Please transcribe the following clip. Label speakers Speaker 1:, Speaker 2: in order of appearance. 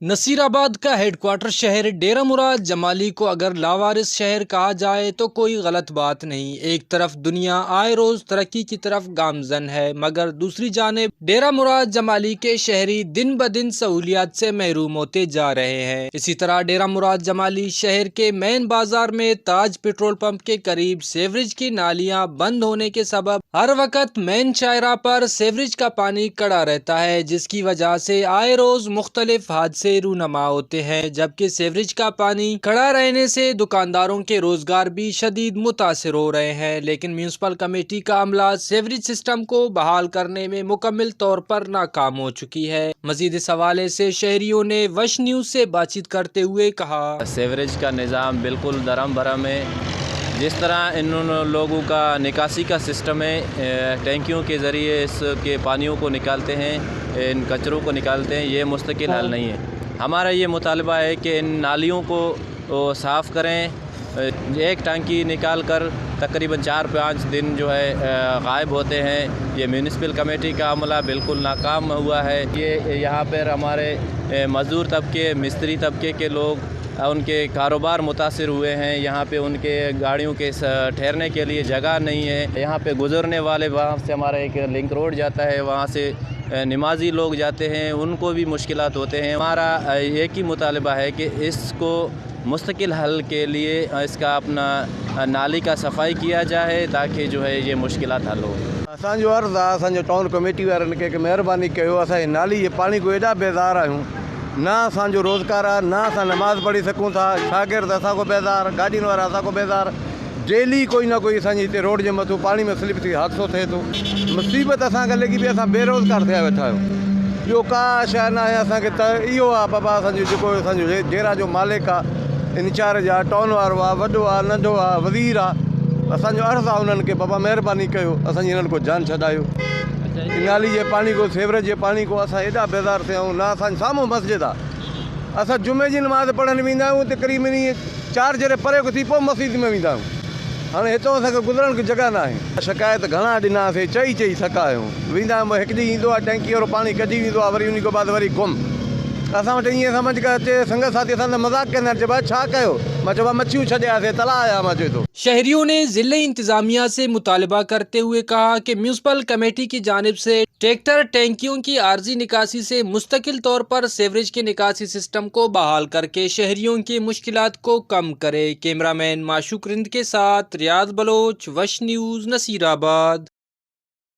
Speaker 1: नसीराबाद का हेडक्वार्टर शहर डेरा मुराद जमाली को अगर लावारिस शहर कहा जाए तो कोई गलत बात नहीं। एक तरफ दुनिया आए रोज़ तरक्की की तरफ गामजन है, मगर दूसरी जानिब डेरा मुराद जमाली के शहरी दिन ब दिन सहूलियात से महरूम होते जा रहे हैं। इसी तरह डेरा मुराद जमाली शहर के मेन बाजार में ताज पेट्रोल पंप के करीब सेवरेज की नालियां बंद होने के सबब हर वक्त मेन शाहरा पर सेवरेज का पानी खड़ा रहता है, जिसकी वजह से आए रोज़ मुख्तलिफ हादसे रूनमा होते हैं, जबकि सेवरेज का पानी खड़ा रहने से दुकानदारों के रोजगार भी शदीद मुतासर हो रहे हैं। लेकिन म्यूनसिपल कमेटी का अमला सेवरेज सिस्टम को बहाल करने में मुकम्मल तौर पर नाकाम हो चुकी है। मजीद इस हवाले से शहरियों ने वश न्यूज़ से बातचीत करते हुए कहा।
Speaker 2: सेवरेज का निज़ाम बिल्कुल दरहम बरहम है। जिस तरह इन लोगों का निकासी का सिस्टम है, टैंकियों के ज़रिए इसके पानियों को निकालते हैं, इन कचरों को निकालते हैं, ये मुस्तकिल हल नहीं है। हमारा ये मुतालबा है कि इन नालियों को साफ़ करें। एक टंकी निकाल कर तकरीबन 4-5 दिन जो है गायब होते हैं। ये म्यूनिसिपल कमेटी का अमला बिल्कुल नाकाम हुआ है। ये यहाँ पर हमारे मज़दूर तबके, मिस्त्री तबके के लोग, उनके कारोबार मुतासर हुए हैं। यहाँ पे उनके गाड़ियों के ठहरने के लिए जगह नहीं है। यहाँ पे गुज़रने वाले, वहाँ से हमारा एक लिंक रोड जाता है, वहाँ से नमाजी लोग जाते हैं, उनको भी मुश्किलात होते हैं। हमारा एक ही मुतालबा है कि इसको मुस्तकिल हल के लिए इसका अपना नाली का सफाई किया जाए, ताकि जो है ये मुश्किलात हल हो।
Speaker 3: असांजो अर्ज़ु आहे असांजो टाउन कमेटी वारनि खे की महिरबानी कयो, असांजी नाली जे पाणी खां एॾा बेज़ार आहियूं। न असांजो रोज़गार आहे, न असां नमाज़ पढ़ी सघूं था। शागिर्द असां खां बेज़ार, गाॾियुनि वारा असां खां बेज़ार। डेली कोई न कोई असांजे हिते रोड जे मथां पाणी में स्लिप थी हादसो थिए थो। मुसीबत असांखे लॻी पई, असां बेरोज़गार थिया वेठा आहियूं। ॿियो का शइ न आहे असांखे, त इहो आहे बाबा, असांजो जेको असांजो डेरा जो मालिक आहे, इंचार्ज आहे, टाउन वारो आहे, वॾो आहे, नंढो आहे, वज़ीर आहे, असांजो अर्ज़ु आहे उन्हनि खे, बाबा महिरबानी कयो, असांजी हिननि खां जान छॾायो। नाली जे पाणी खां, सेवरेज जे पाणी खां असां एॾा बेज़ार थिया आहियूं। न असांजे साम्हूं मस्जिद आहे, असां जुमे जी नमाज़ पढ़णु वेंदा आहियूं, तक़रीबन ईअं चार जरे परे थी पोइ मस्जिद में वेंदा आहियूं। हाणे हितां असांखे गुज़रण जी जॻह न आहे। शिकायत घणा ॾिनासीं, चई चई थका आहियूं। वेंदा आहियूं, हिकु ॾींहुं ईंदो आहे, टैंकी वारो पाणी कढी वेंदो आहे, वरी उन खां बाद वरी गुम। असां वटि ईअं सम्झ कर अचे, संगत साथी असां सां मज़ाक कंदा आहिनि, चए छा कयो? मां चयो, मच्छियूं छॾियासीं, तलाउ आया। मां चए थो।
Speaker 1: शहरियों ने जिले इंतजामिया से मुतालबा करते हुए कहा कि म्यूनसिपल कमेटी की जानिब से ट्रैक्टर टैंकियों की आर्जी निकासी से मुस्तकिल तौर पर सेवरेज के निकासी सिस्टम को बहाल करके शहरियों की मुश्किलात को कम करे। कैमरामैन माशूक रिंद के साथ रियाज बलोच, वश न्यूज़, नसीराबाद।